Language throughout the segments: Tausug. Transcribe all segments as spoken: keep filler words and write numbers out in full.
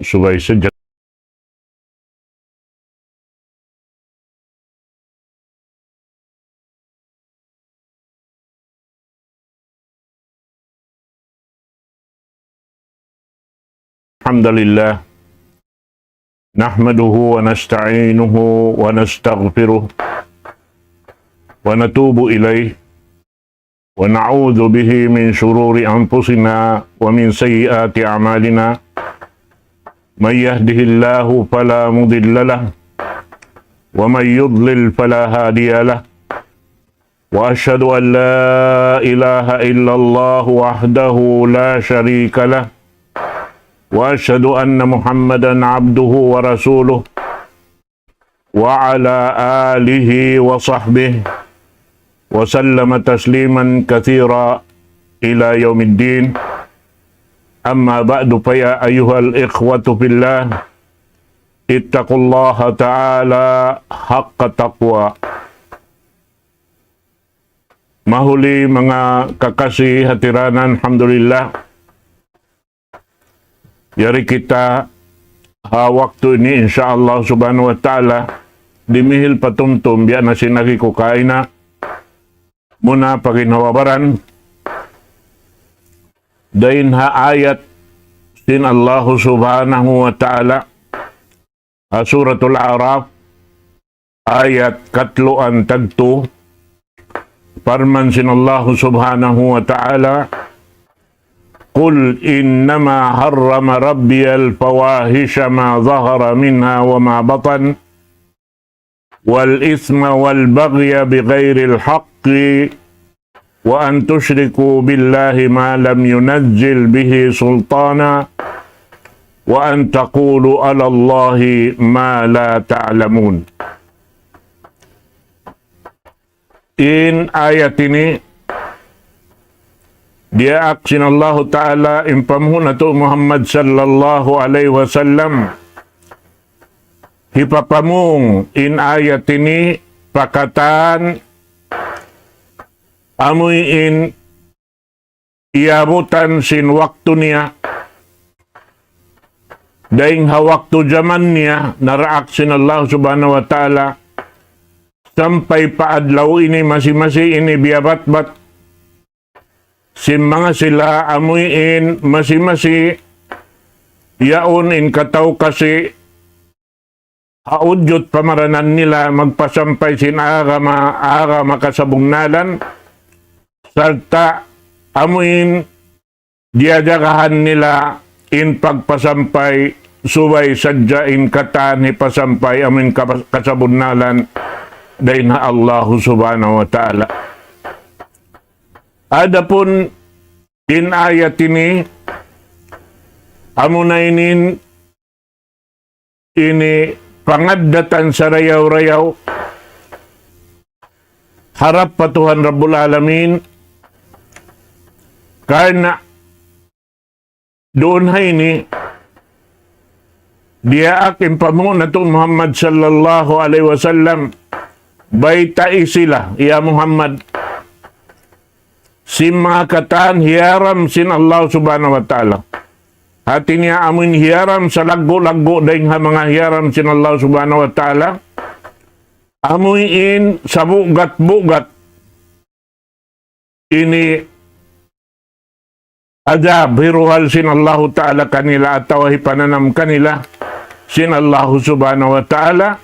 subay sadja. الحمد لله، نحمده ونستعينه ونستغفره ونتوب إليه، ونعوذ به من شرور أنفسنا ومن سيئات أعمالنا. من يهده الله فلا مضل له، ومن يضلل فلا هادي له. وأشهد أن لا إله إلا الله وحده لا شريك له، وأشهد أن محمدا عبده ورسوله، وعلى آله وصحبه وسلم تسليما كثيرا إلى يوم الدين. أما بعد، فيا أيها الإخوة في الله، اتقوا الله تعالى حق تقوى. Mahuli manga kakasi hatiranan, alhamdulillah. Yari kita ha waktu ini, insya Allah subhanahu wa ta'ala, dimihil patumtum biya' na sin agi ku kaina, muna pa ginhawa-baran, dayn ha ayat sin Allah subhanahu wa ta'ala, ha Suratul A'raf, ayat katluan tagtu, parman sin Allah subhanahu wa ta'ala, قل إنما حرم ربي الفواحش ما ظهر منها وما بطن والإثم والبغي بغير الحق وأن تشركوا بالله ما لم ينزل به سلطانا وأن تقولوا على الله ما لا تعلمون. In ayat ini, diyaak sin Allahu Ta'ala in panghu' natu' Muhammad sallallahu alayhi wasallam. Hipapamung in ayat ini pa katan amuin iyabutan sin waktu niya, dayn ha waktu jaman niya, naraak sin Allah subhanahu wa ta'ala, sampay pa adlaw ini masi-masi ini biyabatbat sin manga sila amuin masi-masi yaun in kataw kasi ha ujud pamaranan nila magpasampay sin agama, agama kasabunnalan, sarta' amuin diyajagahan nila in pagpasampay subay sadja in katan hipasampay amuin kapas-, kasabunnalan dayn ha Allahu subhanahu wa ta'ala. Adapun in ayat ini, amuna inin ini pangaddatan sarayaw-rayaw harap pa Tuhan Rabbul Alamin, karna' duun ha ini diyaak in panghu' natu' Muhammad sallallahu alayhi wasallam, baytai sila, ya Muhammad, sin manga katan hiyaram sin Allah subhanahu wa ta'ala. Hati niya amuin hiyaram salaggu'-laggu' dayn ha manga hiyaram sin Allah subhanahu wa ta'ala, amuin sabugat-bugat ini adab hiruhal sin Allahu ta'ala kanila atawa hipananam kanila sin Allahu subhanahu wa ta'ala.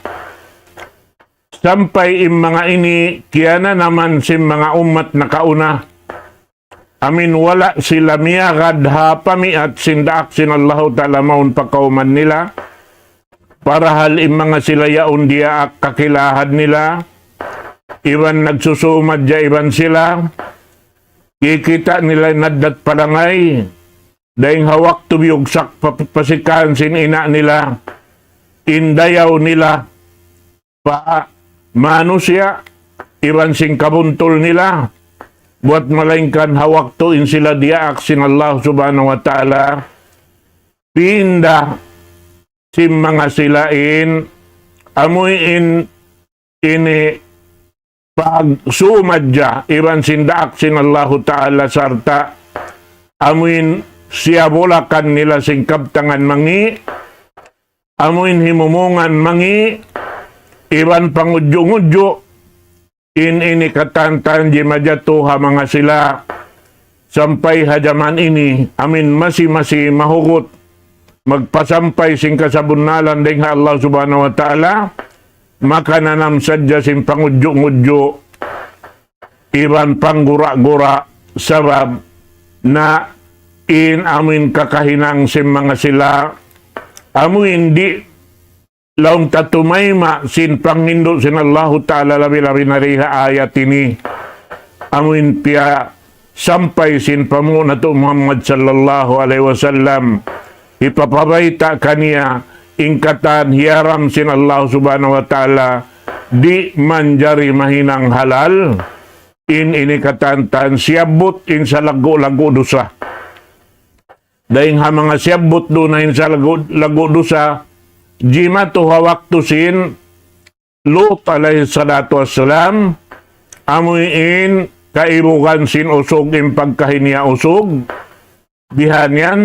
Sampay in manga ini kiyananaman sin manga ummat nakauna. Amuin wala' sila miyagad ha pamiat sin daak sin Allahu ta'ala mawn pa kawman nila. Parahal in manga sila yaun diyaak kakilahan nila, iban nagsusumad ja iban sila, kikita' nila in addat palangay, dayn ha waktu biyugsak pa-, pasikahan sin ina' nila, in dayaw nila, pa manusiya', iban sin kabuntul nila, buwat malaingkan ha waktu in sila diyaak sin Allah subhanahu wa ta'ala, pinda sin manga sila in, amuin ini pagsumad ja iban sin daak sin Allahu ta'ala sarta' amuin siyabulakan nila sin kabtangan mangi', amuin himumungan mangi', iban pangudju'-ngudju', in ini katantan jimajatu ha manga sila, sampay ha jaman ini, amin masi-masi mahugut, magpasampay sin kasabunnalan dayn ha Allah Subhanahu wa Ta'ala, makananam sadja sin pangudju'-ngudju', iban panggura-gura, sabab na in amin kakahinang sin manga sila, amuin di' laung ta tumayma' sin panghindu' sin Allahu Ta'ala labi-labi na di ha ayat ini. Amuin piyasampay sin panghu' natu' Muhammad sallallahu alayhi wasallam. Hipapabayta' kaniya in katan hiyaram sin Allah Subhanahu wa Ta'ala di' manjari mahinang halal. In ini katantan siyabbut in salaggu'-laggu' dusa. Dayn ha manga siyabbut duun na in salaggu'-laggu' dusa, jimatu ha waktu sin Lut alayhi salatu wassalam, amuin kaibugan sin usug in pagkahi niya usug, bihan yan,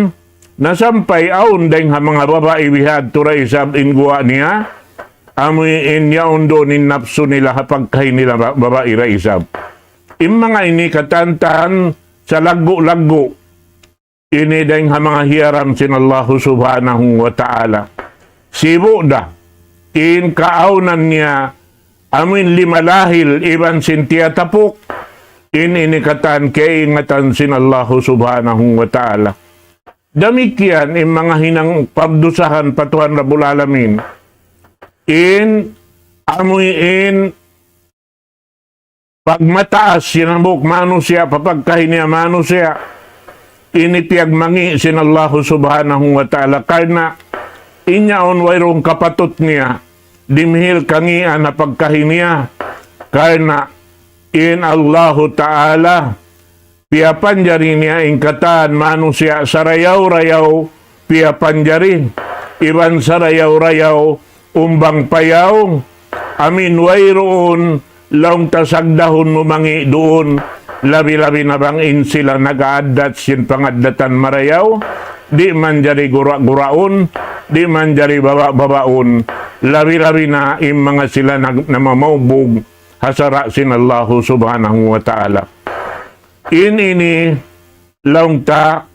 na sampay awn dayn ha manga babai bihadtu da isab in guwa' niya, amuin yaun duun in napsu nila ha pagkahi nila ba-, babai da isab. In manga ini katantan salaggu'-laggu'. Ini dayn ha manga hiyaram sin Allahu Subhanahu wa Ta'ala. Sibu' da, in kaawnan niya, amuin lima lahil, iban sin tiyatapuk, in ini katan kaingatan sin Allahu Subhanahu wa Ta'ala. Damikkiyan in manga hinang pagdusahan pa Tuhan Rabbul Alamin. In, amuin pagmataas sin hambuuk manusiya', pa pagkahi niya manusiya', ini piyagmangi' sin Allahu Subhanahu wa Ta'ala. Karna' in yaun wayruun kapatut niya, dimihil kangian ha pagkahi niya. Karna' in Allahu Ta'ala, piyapanjari niya in katan manusiya' sarayaw-rayaw piyapanjari, iban sarayaw-rayaw umbang payaw, amin wayruun laung ta sagdahun mu mangi' duun, labi-labi na bang in sila nag-aaddat sin pangaddatan marayaw, di' manjari gura-guraun, di' manjari baba-babaun, labi-labi na in manga sila nag-, namamaugbug ha sara' sin Allahu Subhanahu wa Ta'ala. In ini laung ta,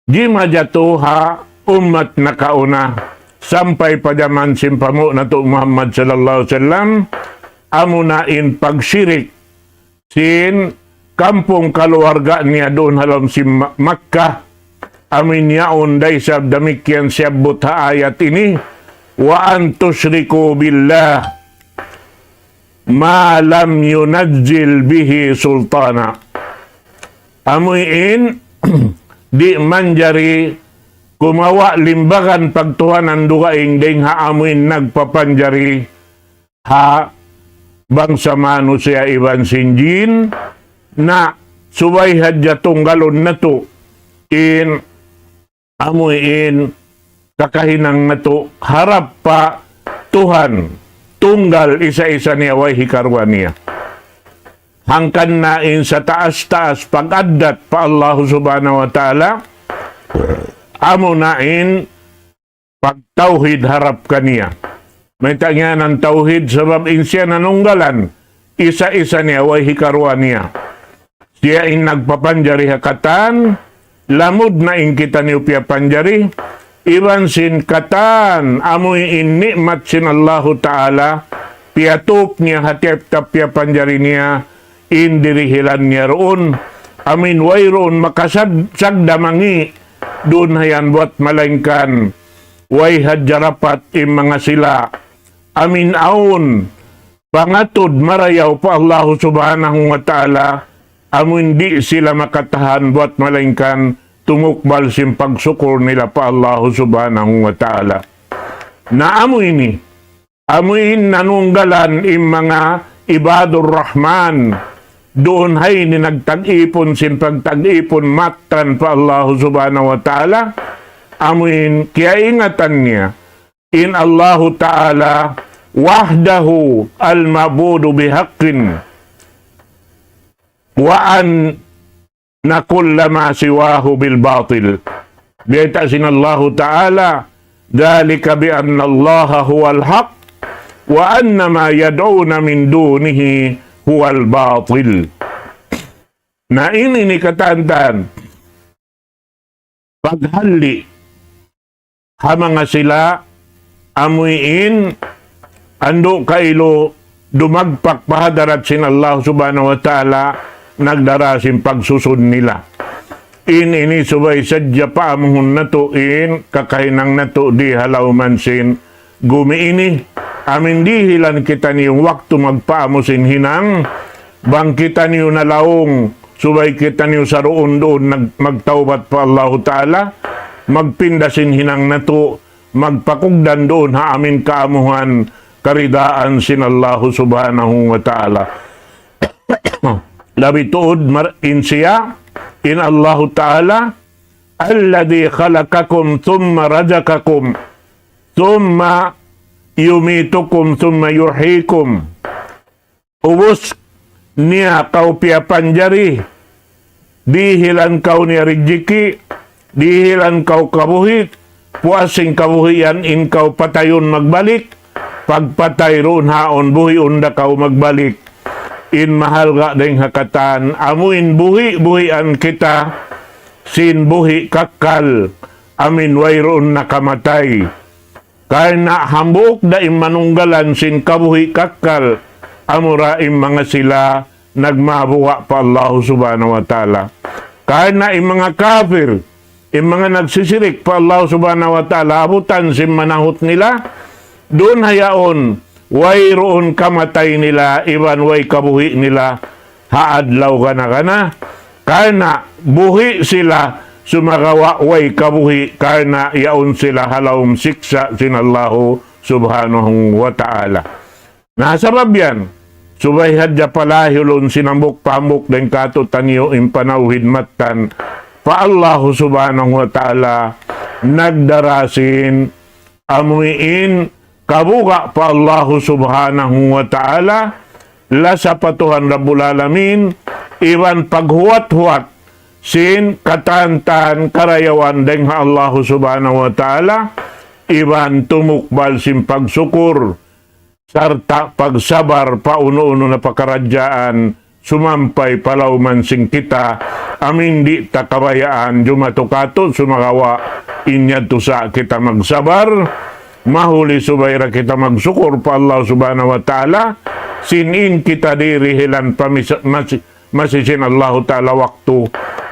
jimajatu ha ummat nakauna, sampay pa jaman sin panghu' natu' Muhammad sallallahu alayhi wasallam, amuna in pagsirik sin kampung kaluwarga niya duun ha lawm sin Ma-, Makkah, amuin yaun da isab damikkiyan siyabbut ha ayat ini, وأن تشركوا بالله ما لم ينزل به سلطانا. Amuin, di' manjari kumawa' limbagan pagtuhanan dugaing dayn ha amuin nagpapanjari ha bangsa manusiya' iban sin jin, na subay hadja tunggalun natu' in amuin kakahinang natu' harap pa Tuhan, tunggal isa-isa niya way hikaruwa niya. Hangkan na in sataas-taas pag-addat pa Allahu Subhanahu wa Ta'ala, amuna in pagtawhid harap kaniya. Mayta' ngiyanan tawhid? Sabab in siya nanunggalan, isa-isa niya, way hikaruwa niya. Siya in nagpapanjari ha katan, lamud na in kitaniyu piyapanjari, iban sin katan, amuin ni'mat sin Allahu Ta'ala, piyatup niya ha tiyap-tiyap piyapanjari niya, in dirihilan niya duun, amuin wayruun makasag-, sagda mangi' duun ha yan buwat malaingkan way hadja dapat in manga sila, amuin awn pangatud marayaw pa Allahu Subhanahu wa Ta'ala, amuin di' sila makatahan buwat malaingkan tumukbal sin pagsukur nila pa Allahu Subhanahu wa Ta'ala. Na amu ini, amuin nanunggalan in manga ibadur Rahman, duun ha ini nagtag-ipun sin pagtag-ipun mattan pa Allahu Subhanahu wa Ta'ala, amuin kiyaingatan niya in Allahu Ta'ala وحده المعبود بحق وأن كل ما سواه بالباطل. Biyayta' sin Allahu Ta'ala, ذلك بأن الله هو الحق وأن ما يدعون من دونه هو الباطل. Na ini ini katan-katan paghalli' ha manga sila amuin andu' kailu dumagpak pa hadarat sin Allah Subhanahu wa Ta'ala, nagdara sin pagsusun nila. In ini subay sadja paamuhun natu' in kakahinang natu' di ha lawm sin gumi ini. Amin dihilan kitaniyu waktu magpaamu sin hinang, bang kitaniyu nalaung, subay kitaniyu saruun-duun nag-, magtawbat pa Allahu Ta'ala, magpinda sin hinang natu', magpakugdan duun ha amin kaamuhan karidaan sin Allahu Subhanahu wa Ta'ala. Labi tuud mar-, in siya, in Allahu Ta'ala, الذي خلقكم ثم رزقكم ثم يميتكم ثم يحييكم. Ubus niya kaw piyapanjari, dihilan kaw niya rijiki', dihilan kaw kabuhi', puas sin kabuhi' yan in kaw patayun magbalik, pagpatay duun haun buhiun da kaw magbalik. In mahalga' dayng ha katan, amuin buhi'-buhian kita sin buhi' kakkal, amin wayruun na kamatay. Karna' hambuuk da in manunggalan sin kabuhi' kakkal, amura in manga sila nagmabuga' pa Allahu Subhanahu wa Ta'ala. Karna' in manga kafir, in manga nagsisirik pa Allahu Subhanahu wa Ta'ala, abutan sin manahut nila, duun ha yaun, wayruun kamatay nila, iban way kabuhi' nila, ha adlaw gana-gana, karna' buhi' sila sumagawa' way kabuhi', karna' yaun sila ha lawm siksa' sin Allahu Subhanahu wa Ta'ala. Na sabab yan, subay hadja palahilun sin hambuuk pa hambuuk dayng kātu'niyu in panawhid mattan pa Allahu Subhanahu wa Ta'ala, nagdara sin amuin kabuga' pa Allahu Subhanahu wa Ta'ala, lasa pa Tuhan Rabbul Alamin, iban paghuwat-huwat sin katan-katan karayawan dayng ha Allahu Subhanahu wa Ta'ala, iban tumukbal sin pagsukur, sarta' pagsabar pa unu-unu na pakaradjaan, sumampay pa lawm sin kita, amin di' ta kabayaan jumatu kātu', sumagawa' in yadtu sa kita magsabar, mahuli subay da kita magsukur pa Allah Subhanahu wa Ta'ala, sin in kita dirihilan pa mis-, masi-, masi sin Allahu Ta'ala waktu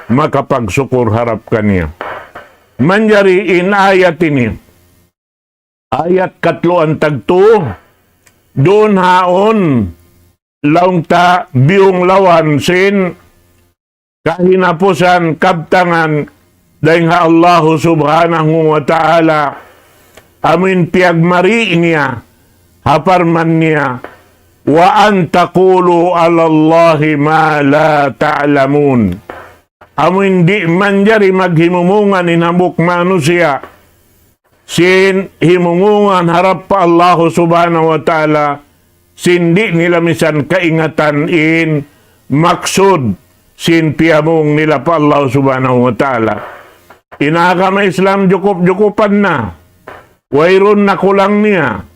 makapagsukur harap kaniya. Manjari in ayat ini, ayat katluan tagtu, duun haun laung ta biyunglawan sin kahinapusan kabtangan dayng ha Allahu Subhanahu wa Ta'ala, amuin piyagmari niya, ha parman niya, وأن تقولوا على الله ما لا تعلمون. Amuin di' manjari maghimumungan in hambuuk manusiya' sin himumungan harap pa Allahu Subhanahu wa Ta'ala, sin di' nila misan kaingatan in maksud sin piyamung nila pa Allahu Subhanahu wa Ta'ala. In agama Islam jukup-jukupan na, wayruun na kulang niya.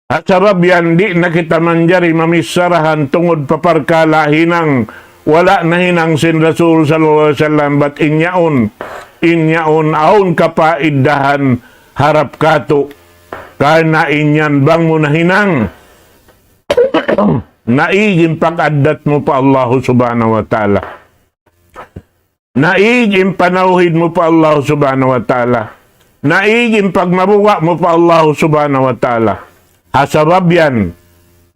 Ha sabab yan, di' na kita manjari mamicharahan tungud pa parkala' hinang, wala' nahinang sin Rasul sallallahu alayhi wasallam, bat in yaun, in yaun awn kapaiddahan harap kātu'. Karna' in yan bang mu nahinang, naig in pag-addat mu pa Allahu Subhanahu wa Ta'ala. Naig in panawhid mu pa Allah Subhanahu wa Ta'ala. Naig in pagmabuga' mu pa Allah Subhanahu wa Ta'ala. Ha sabab yan,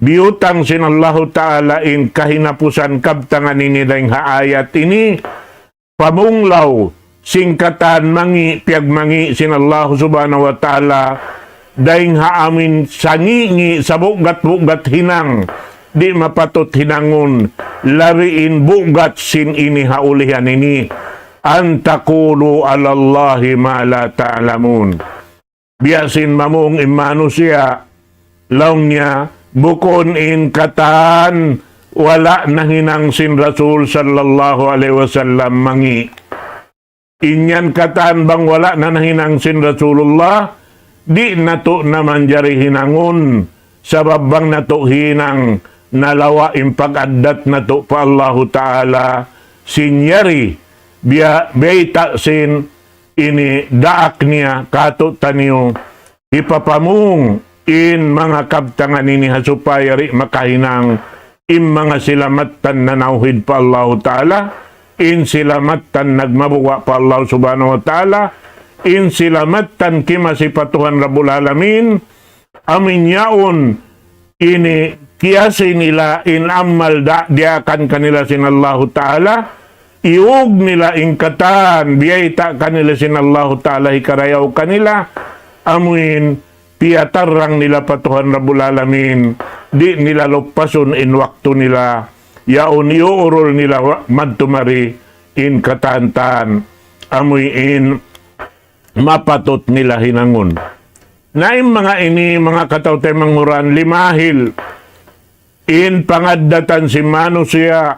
biyutang sin Allahu Ta'ala in kahinapusan kabtangan ini dayng ha ayat ini, pamunglaw sin katan mangi', piyagmangi' sin Allah Subhanahu wa Ta'ala, dayng ha amin sangi'-ngi' sabugat-bugat hinang, di' mapatut hinangun, labi in bugat sin ini ha ulihan ini. أن تقولوا على الله ما لا تعلمون. Biya' sin mamung in manusiya', laung niya, bukun in katan wala' nahinang sin Rasul sallallahu alayhi wasallam mangi'. In yan katan bang wala' na nahinang sin Rasulullah, di' natu' na manjari hinangun, sabab bang natu' hinang nalawa' in pag-addat natu' pa Allahu Ta'ala, sin yari, biya', biyayta' sin ini daak niya kātu'niyu, hipapamung in manga kabtangan ini ha supaya di' makahinang in manga sila mattan nanawhid pa Allahu Ta'ala, in sila mattan nagmabuga' pa Allah Subhanahu wa Ta'ala, in sila mattan kimasi pa Tuhan Rabbul Alamin, amu in yaun ini kiyasi nila in amal da-, diyaakan kanila sin Allahu Ta'ala, iyug nila in katan, biyayta' kanila sin Allahu Ta'ala hikarayaw kanila, amu in piyatarrang nila pa Tuhan Rabbul Alamin, di' nila luppasun in waktu nila, yaun iyuurul nila wa-, madtu mari in katan-katan, amu in mapatut nila hinangun. Na in manga ini, manga kataw-taymanghuran, limahil in pangaddatan sin manusiya',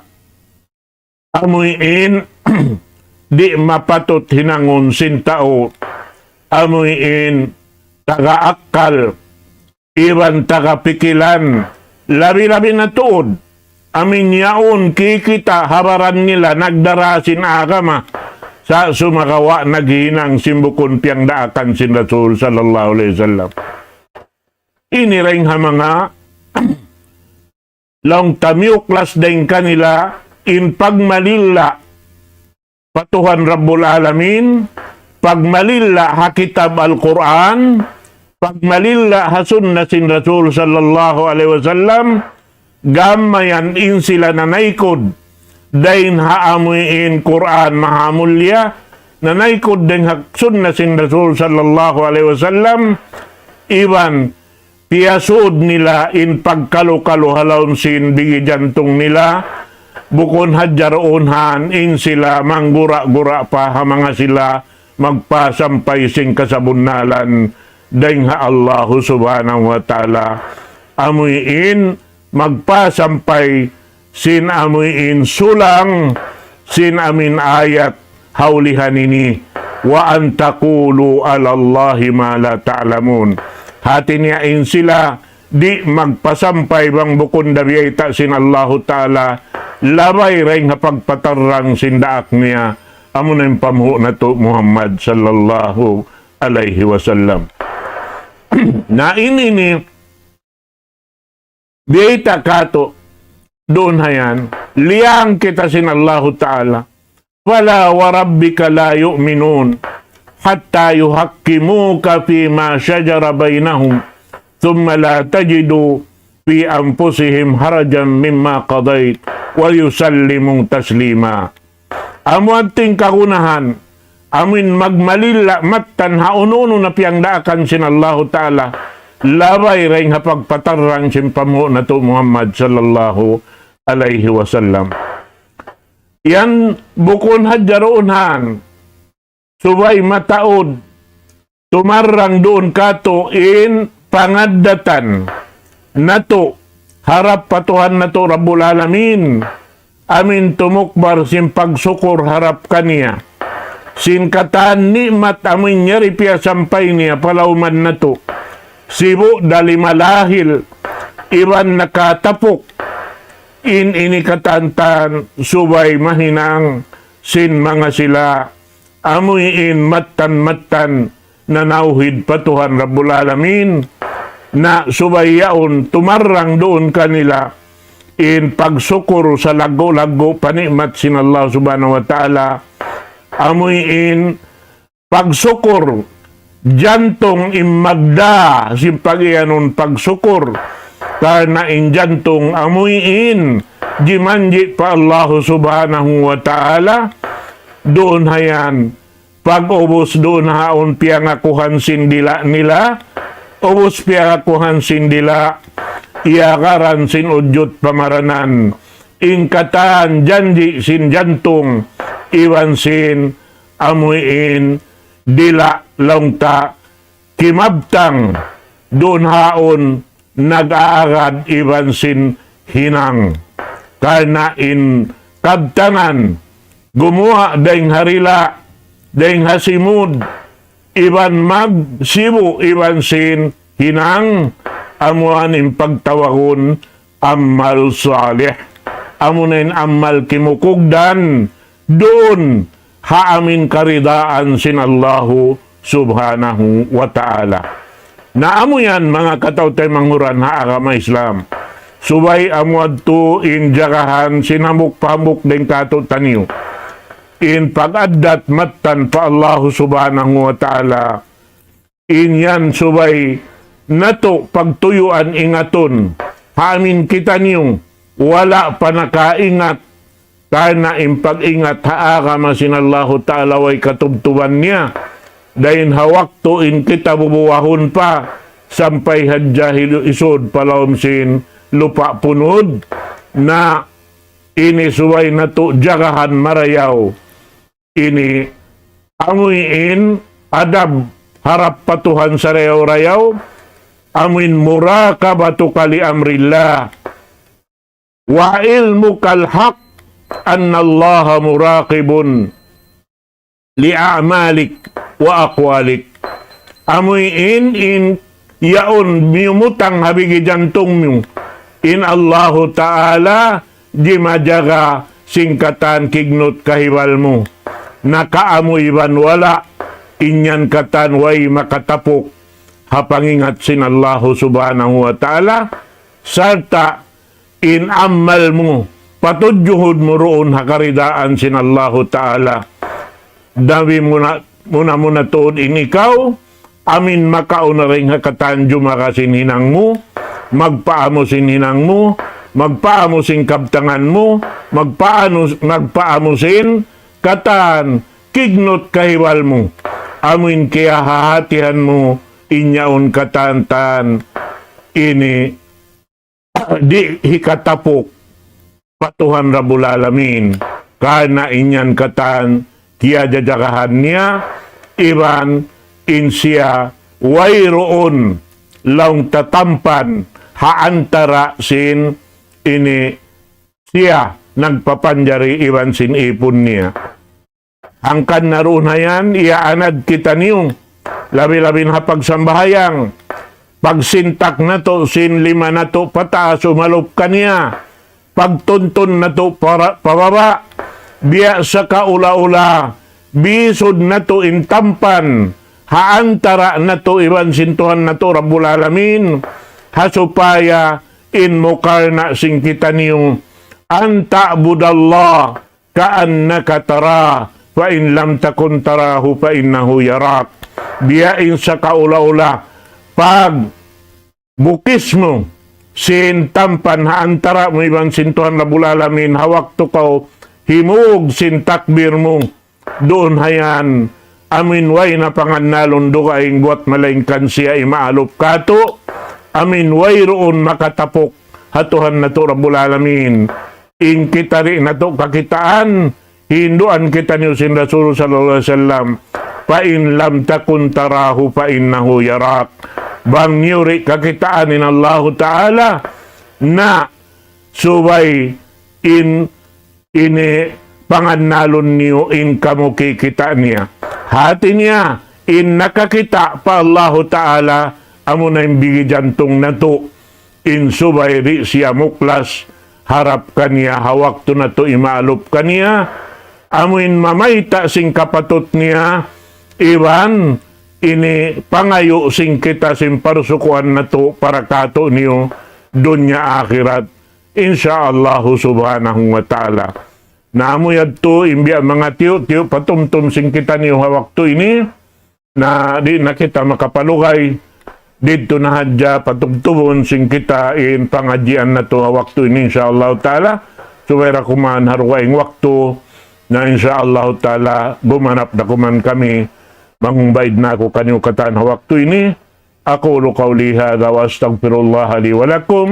amu in di' mapatut hinangun sin tau, amu in taga akkal, iban taga pikilan, labi-labi na tuud amu in yaun kikita' ha baran nila nagdara sin agama, sa' sumagawa' naghinang sin bukun piyagdaakan sin Rasul sallallahu alayhi wasallam. Ini dayn ha manga laung ta miyuklas dayn kanila in pagmalilla pa Tuhan Rabbul Alamin, pagmalilla ha kitab Al-Qur'an, pagmalilla ha sunna sin Rasul sallallahu alayhi wasallam, gam mayan in sila nanaykud dayn ha amu in Qur'an mahamulliya, nanaykud dayn ha sunna sin Rasul sallallahu alayhi wasallam, iban piyasud nila in pagkalu-kalu ha lawm sin bigi jantung nila, bukun hadja duun han in sila manggura-gura pa ha manga sila magpasampay sin kasabunnalan dayn ha Allahu Subhanahu wa Ta'ala. Amu in magpasampay sin amu in sulang, sin amu in ayat ha ulihan ini, وأن تقولوا على الله ما لا تعلمون. Hati niya in sila di' magpasampay bang bukun da biyayta' sin Allahu Ta'ala, labay dayn ha pagpatarrang sin daak niya, amu na in panghu' natu' Muhammad sallallahu alayhi wasallam. Na in ini, biyayta' kātu' duun ha yan, liyang kita sin Allahu Ta'ala. فلا وربك لا يؤمنون حتى يحكموك فيما شجر بينهم ثم لا تجدوا في أنفسهم حرجا مما قضيت ويسلموا تسليما. Amu in kagunahan, amu in magmalilla mattan ha unu-unu na piyagdaakan sin Allahu Ta'ala, labay dayn ha pagpatarrang sin panghu' natu' Muhammad sallallahu alayhi wasallam. Yan bukun hadja duun han, subay mataud, tumarrang duun kātu' in pangaddatan natu' harap pa Tuhan natu' Rabbul Alamin, amu in tumukbar sin pagsukur harap kaniya sin katan ni'mat amu in yari piyasampay niya pa lawman natu'. Sibu' da lima lahil iban nakatapuk in ini katan-katan, subay mahinang sin manga sila amu in mattan-mattan nanawhid pa Tuhan Rabbul Alamin, na subay yaun tumarrang duun kanila in pagsukur salaggu'-laggu' pa ni'mat sin Allah Subhanahu wa Ta'ala, amu in pagsukur, jantung in magdā sin pag-iyanun pagsukur, karna' in jantung amu in jimanji' pa Allah Subhanahu wa Ta'ala, duun ha yan, pag-ubus duun ha yaun piyangakuhan sin dila' nila, ubus piyangakuhan sin dila', iyagaran sin ujud pamaranan, in katan janji' sin jantung, iban sin amu in dila' laung ta kimabtang duun ha yaun nag-aagad iban sin hinang. Karna' in kabtangan gumuwa' dayng ha dila', dayng ha simud, iban magsibu' iban sin hinang, amuan in pagtawagun amal salih. Amuna in amal kimugdan duun ha amu in karidaan sin Allahu subhanahu wa ta'ala. Na amu yan, manga kataw-taymanghuran ha agama Islam. Subay amu yadtu in jagahan sin hambuuk pa hambuuk dayn kātu'niyu. In pag-addat mattan pa Allahu subhanahu wa ta'ala. In yan subay natu' pagtuyuan ingatun. Ha amu in kitaniyu, wala' pa nakaingat. Karna' in pag-ingat ha agama sin Allahu ta'ala way katubtuban niya. Dayn ha waktu in kita bubuwahun pa, sampay hadja hilu isud pa lawm sin lupa' punud, na ini subay natu' jagahan marayaw. Ini amuin adab harap pa Tuhan sarayaw-rayaw, amuin مراقبتك لأمر الله وعلمك الحق أن الله مراقب لأعمالك وأقوالك. Amuin in yaun miyumutang ha bigi jantung mu in Allahu Ta'ala, jimajaga sin katan kignut kahibal mu. Na kaamu iban wala', in yan katan way makatapuk ha pangingat sin Allahu Subhanahu wa Ta'ala, sarta' in amal mu, patudjuhun mu duun ha karidaan sin Allahu Ta'ala. Dawi muna, muna-muna tuud in ikaw, amuin makauna dayn ha katan jumaga sin hinang mu, magpaamu sin hinang mu, magpaamu sin kabtangan mu, magpaanu-, magpaamu sin katan kignut kahibal mu. Amuin kiyahahatihan mu in yaun katan-katan ini di' hikatapuk pa Tuhan Rabbul Alamin. Karna' in yan katan kiyajajagahan niya, iban in siya wayruun laung tatampan ha antara' sin ini siya nagpapanjari iban sin ipun niya. Hangkan na duun ha yan, iyaanad kitaniyu, labi-labi na ha pagsambahayang, pagsintak natu' sin lima natu' pataas umalup kaniya, pagtuntun natu' para-, pababa', biya' sakaula-ula, bisud natu' in tampan, ha antara' natu' iban sin Tuhan natu' Rabbul Alamin, ha supaya in mukarna' sin kitaniyu, أن تعبد الله كأنك تراه فإن لم تكن تراه فإنه يراك. Biya' in sakaula-ula pagbukis mu sin tampan ha antara' mu iban sin Tuhan Rabbul Alamin, ha waktu kaw himug sin takbir mu. Duun ha yan, amuin way na pangannalun dugaing buwat malaingkan siya imaalup katu', amuin wayruun makatapuk ha Tuhan natu' Rabbul Alamin. In kita di' natu' kakitaan, hinduan kitaniyu sin Rasul sallallahu alayhi wasallam, فإن لم تكن تراه فإنه يراك. Bang niyu di' kakitaan in Allahu Ta'ala, na subay in ini pangannalun niyu in kamu kikita' niya. Hati niya, in nakakita' pa Allahu Ta'ala, amuna in bigi jantung natu'. In subay di' siya muklas harap kaniya ha waktu natu' imaalup kaniya, amuin mamayta' sin kapatut niya, iban ini pangayu' sin kita sin parsukuan natu' para katu'niyu dunya akhirat, insya Allahu Subhanahu wa Ta'ala. Na amu yadtu in biya' manga tiyu'-tiyu' patumtum sin kitaniyu ha waktu ini, na di' na kita makapalugay, didtu na hadja patubtubun sin kita in pangadjian natu' ha waktu ini, insya Allahu Ta'ala, subay da kuman ha dugaing waktu, na insya Allahu Ta'ala, gumanap da kuman kami, mangbaid na aku kaniyu katan ha waktu ini, أقول قولي هذا وأستغفر الله لي ولكم.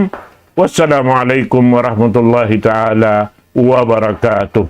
والسلام عليكم ورحمة الله تعالى وبركاته.